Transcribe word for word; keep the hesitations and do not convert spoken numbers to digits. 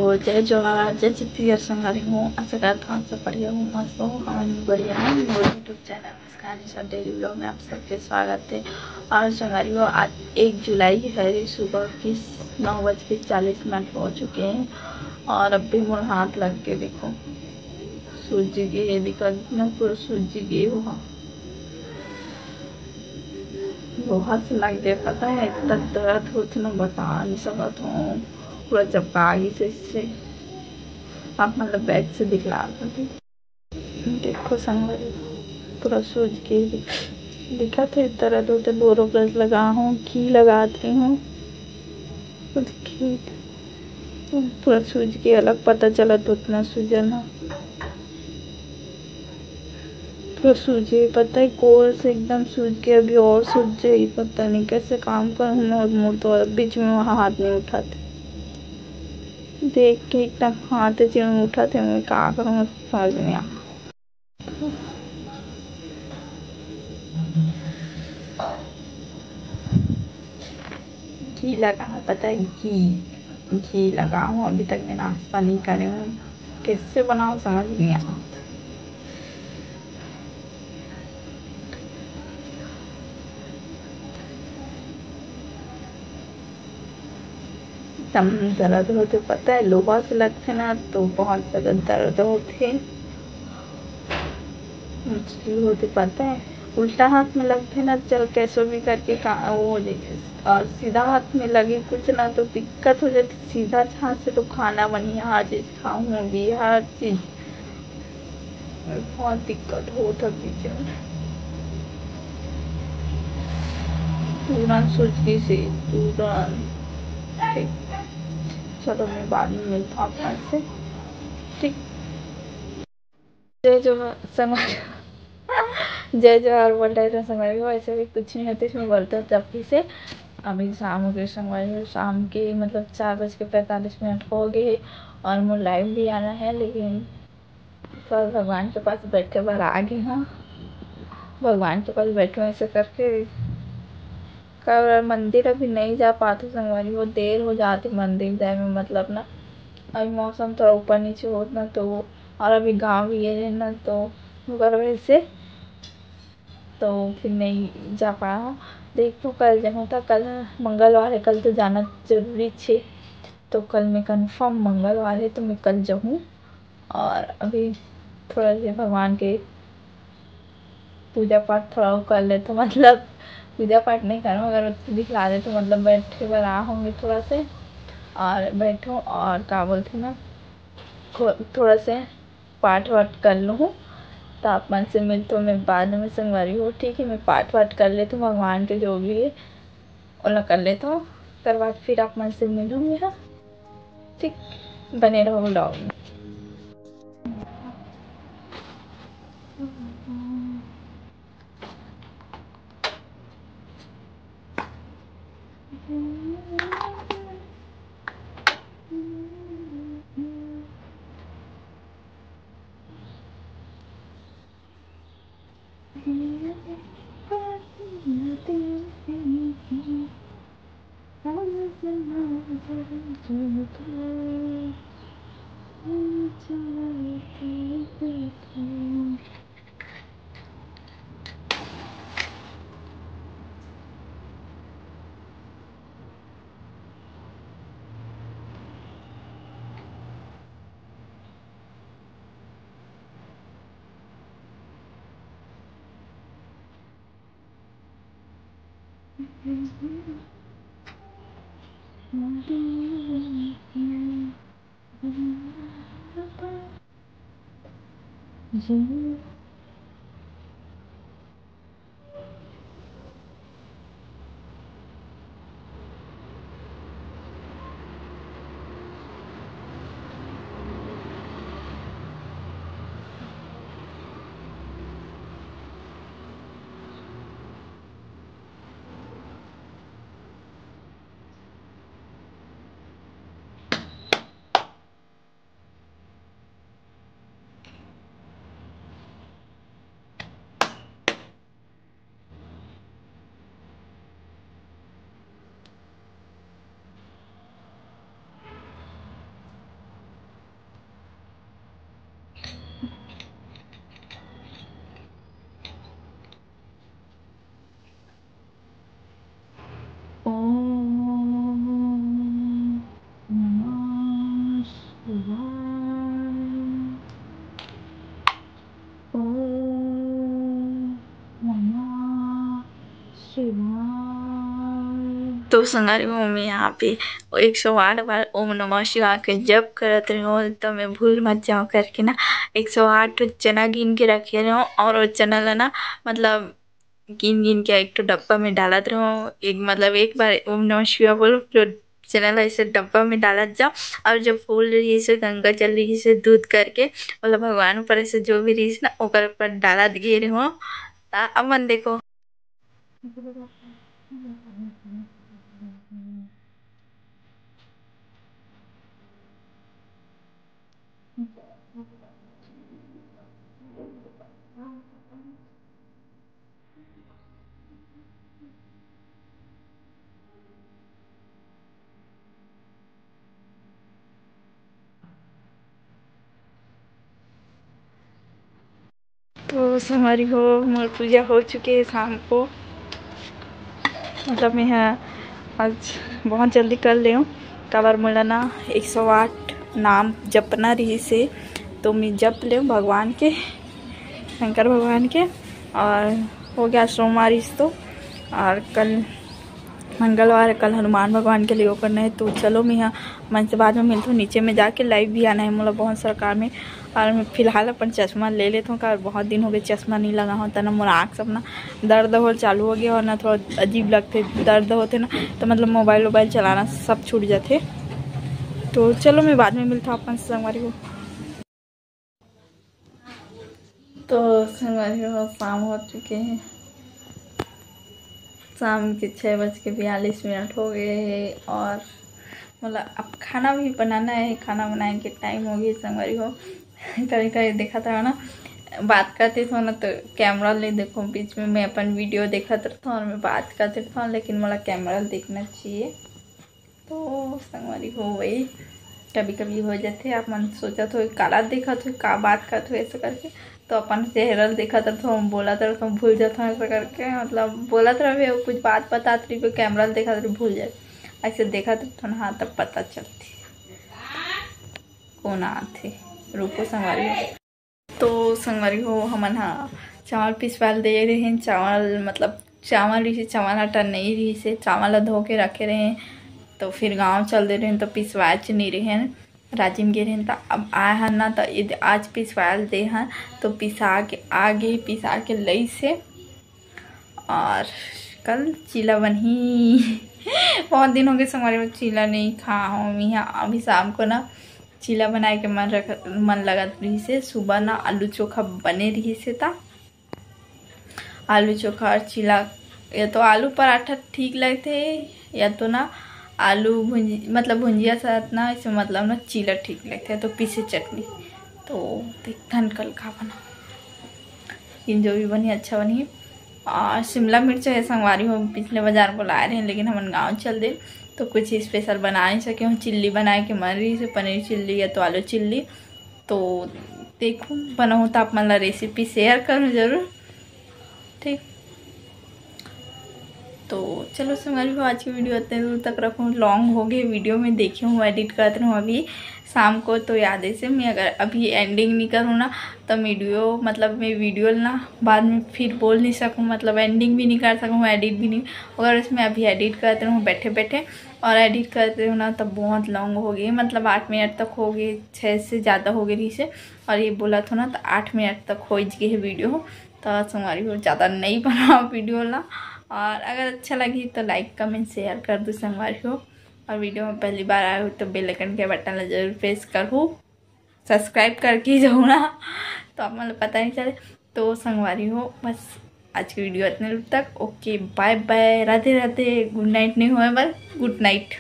तो जय जोहार, जय छत्तीसगढ़ संगवारी हो। आशा करत हव आप सब बढ़िया हो, मस्त हो। हमन भी बढ़िया हन। मोर YouTube चैनल मुस्कान निशा डेली व्लॉग में आप सबके स्वागत हे। और संगवारी हो, आज एक जुलाई हरे, सुबह के नौ बज के चालीस मिनट हो चुके हैं और अब भी मोर हाथ लग के देखो सूज गे हे, दिखत ना, पूरा सूज गे हे। बहुत से लग जाए, पता है, इतना दर्द होथे ना, बता नहीं सकत हूँ। पूरा चपका गिस हे इससे। आप मतलब बैक से दिखला दो। देखो संगवारी, पूरा सूज के दिख-, दिखत हे, दर्द होथे। बोरो प्लस लगा हूँ, घी लगात रही हूँ, तो देखिए, पूरा सूज के अलग पता चलत, उतना सूजन ह। पूरा सूजे, पता है, कोर से एकदम सूज के अभी और सूज जाही, पता नहीं कैसे काम करूँ मैं। और मोर तो बीच में वहाँ हाथ नहीं उठाते, देख के एकदम हाथ चिड़िया उठाते, मैं का करूँ, समझ नहीं आ। घी लगा, पता है, घी, घी लगा हूँ, अभी तक मैं नाश्ता नहीं करे हूँ, कैसे बनाऊँ समझ नहीं आ। एकदम दर्द होथे, पता है, लोहा से लगथे ना, तो बहुत ज्यादा दर्द होथे, मुश्किल होथे, पता है। उल्टा हाथ में लगथे ना, चल, कैसे भी करके का-, वो हो जाए। और सीधा हाथ में लगे कुछ ना, तो दिक्कत हो जाती। सीधा हाथ से तो खाना बनी, हर चीज खाऊं भी, हर चीज। बहुत दिक्कत होत हे पीछे में। तुरंत सूज गिस हे, तुरंत। ठीक, चलो, मैं बाद में मिलता हूँ आप मन से। ठीक, जय जोहार संगवारी, जय जोहार बोल रहे थे संगवारी हो, ऐसे भी कुछ नहीं होते, इसमें बोलते हैं चपकी से। अभी शाम हो गई संगवारी हो, शाम के मतलब चार बज के पैंतालीस मिनट हो गए और मोर लाइव भी आना है, लेकिन कल भगवान के पास बैठे बर आ गे हंव। भगवान के पास बैठो ऐसे करके। कल मंदिर अभी नहीं जा पात हंव संगवारी, वो देर हो जात हे मंदिर जाए में, मतलब ना, अभी मौसम थोड़ा ऊपर नीचे होत ना, तो और अभी गाँव भी ये है ना, तो ओकर वजह से तो फिर नहीं जा पाए हंव। देखो कल जाहूँ, तो कल मंगलवार है, कल तो जाना जरूरी छे, तो कल मैं कन्फर्म मंगलवार है, तो मैं कल जाहूँ। और अभी थोड़ा से भगवान के पूजा पाठ थोड़ा वो कर लेथों, मतलब पूजा पाठ नहीं करूँ, अगरबत्ती दिखला देथों, मतलब बैठे बर आ होंगे थोड़ा से, और बैठो और का बोलथे ना, थो-, थोड़ा से पाठ वाठ कर लूँ, तो आप मन से मिलथों मैं बाद में संगवारी हो, ठीक है? मैं पाठ वाठ कर लेथों भगवान के जो भी है, ओला कर लेथों, ओकर बाद फिर आप मन से मिलूँ मैं, हाँ? ठीक, बने रहो व्लॉग में। तो संगवारी हो, मैं यहाँ पे एक सौ आठ बार ओम नमः शिवाय के जप करत रहे हो, तो मैं भूल मत जाओ करके ना, एक सौ आठ ठो चना गिन के रखे रहे हो। और वो चना ला ना, मतलब गिन गिन के एक ठो डब्बा में डालत रहे हो। एक, मतलब एक बार ओम नमः शिवाय बोलो, जो चना ला ऐसे डब्बा में डालत जाओ। और जो फूल रही से, गंगा जल रही से, दूध करके, मतलब भगवान ऊपर ऐसे जो भी रही ना, ओकर ऊपर डालत गे रहे हो। ता अब मन देखो। तो संगवारी हो, मोर पूजा हो चुके हे शाम को। मतलब मैं ह आज बहुत जल्दी कर लेव, काबर मोला ना एक सौ आठ नाम जपना रहिस हे, तो मैं जप लेव भगवान के, शंकर भगवान के। और हो गया सोमवार इस तो, और कल मंगलवार, कल हनुमान भगवान के लिए वो करना है। तो चलो मैं ह मन से बाद में मिलथों, नीचे में जाके लाइव भी आना है मोला बहुत सारा काम है। और मैं फिलहाल अपन चश्मा ले लेथों, काबर बहुत दिन हो गए चश्मा नहीं लगा हूँ, तना मोर आँख सब ना दर्द हो चालू हो गया और ना थोड़ा अजीब लगथे, दर्द होथे ना, तो मतलब मोबाइल वोबाइल चलाना सब छूट जाथे। तो चलो मैं बाद में मिलथों अपन संगवारी हो। तो संगवारी हो, शाम हो चुके हे, शाम के छः बज के बयालीस मिनट हो गए हे। और मतलब अब खाना भी बनाना है, खाना बनाए के टाइम हो गए संगवारी हो। कभी कभी देखा था ना, बात करते थे ना तो कैमरा ले देखो, बीच में मैं अपन वीडियो देखत रहता हूँ और मैं बात करते रहता हूँ, लेकिन मोला कैमरा देखना चाहिए। तो संगवारी हो, वही कभी कभी हो जाथे, आप मन सोचत हो काला देखत हो, का बात करत हो ऐसे करके, तो अपन चेहरा ल देखत रहथो, बोलत रहथो, भूल जाथो ऐसे करके, मतलब बोलत रहे कुछ बात बतात रही, कैमरा ल देखत रहे भूल जाए, ऐसे देखत रहथो ना, हाँ तब पता चलथे कौन आथे। रुको संगवारी हो। तो संगवारी हो, हमन ह चावल पिसवाल दे रहे हैं, चावल मतलब चावल रहिसे, चावल आटा नहीं रहिसे, चावल ला धो के रखे रहे, तो फिर गांव चल दे रहे, तो पिसवाच नहीं रहे, राजिम गे रहे, तो अब आए हन ना, तो इद-, आज पिसवाल दे हन, तो पिसा के आगे, पिसा के लई से, और कल चीला बनही। बहुत दिन हो गए संगवारी हो, चीला नहीं खा हूँ मैं। अभी शाम को ना चीला बनाए के मन रख, मन लगत रहिसे। सुबह ना आलू चोखा बने रहिसे, ता आलू चोखा और चीला, या तो आलू पराठा ठीक लगथे, या तो ना आलू भुंजी, मतलब भुंजिया साथ ना, इसे मतलब ना चीला ठीक लगथे, तो पीसे चटनी। तो देखथन कल का बना, लेकिन जो भी बनी अच्छा बनी। और शिमला मिर्च है संगवारी हो, पिछले बाजार बोलाए रहे, लेकिन हमन गांव चल दे, तो कुछ स्पेशल बना नहीं सके हूँ। चिल्ली बनाए के मन रहिसे, पनीर चिल्ली या तो आलू चिल्ली, तो देखूँ, बनाऊँ तो आप मन ला रेसिपी शेयर करूँ जरूर, ठीक। तो चलो संगवारी हो, आज की वीडियो इतने दूर तक रखूँ, लॉन्ग हो गए वीडियो में, देखे हूँ एडिट करत रहूँ अभी शाम को, तो याद ऐसे मैं अगर अभी एंडिंग नहीं करूँ ना, तो वीडियो, मतलब मैं वीडियो ना बाद में फिर बोल नहीं सकूँ, मतलब एंडिंग भी नहीं कर सकूँ, एडिट भी नहीं। अगर इसमें अभी एडिट करत रहूँ बैठे बैठे और एडिट करत रहूँ ना, तो बहुत लॉन्ग हो गई, मतलब आठ मिनट तक हो गए, छः से ज़्यादा हो गई रहिसे। और ये बोलत हो ना, तो आठ मिनट तक हो गए है वीडियो। तो संगवारी हो, ज़्यादा नहीं बनाओ वीडियो ला। और अगर अच्छा लगी तो लाइक, कमेंट, शेयर कर दो संगवारी हो। और वीडियो में पहली बार आए हो तो बेल आइकन के बटन ला जरूर प्रेस करो, सब्सक्राइब करके जाओ ना, तो आप मतलब पता नहीं चले। तो संगवारी हो, बस आज की वीडियो इतने दूर तक। ओके, बाय बाय, राधे राधे, गुड नाइट नहीं होए, बस गुड नाइट।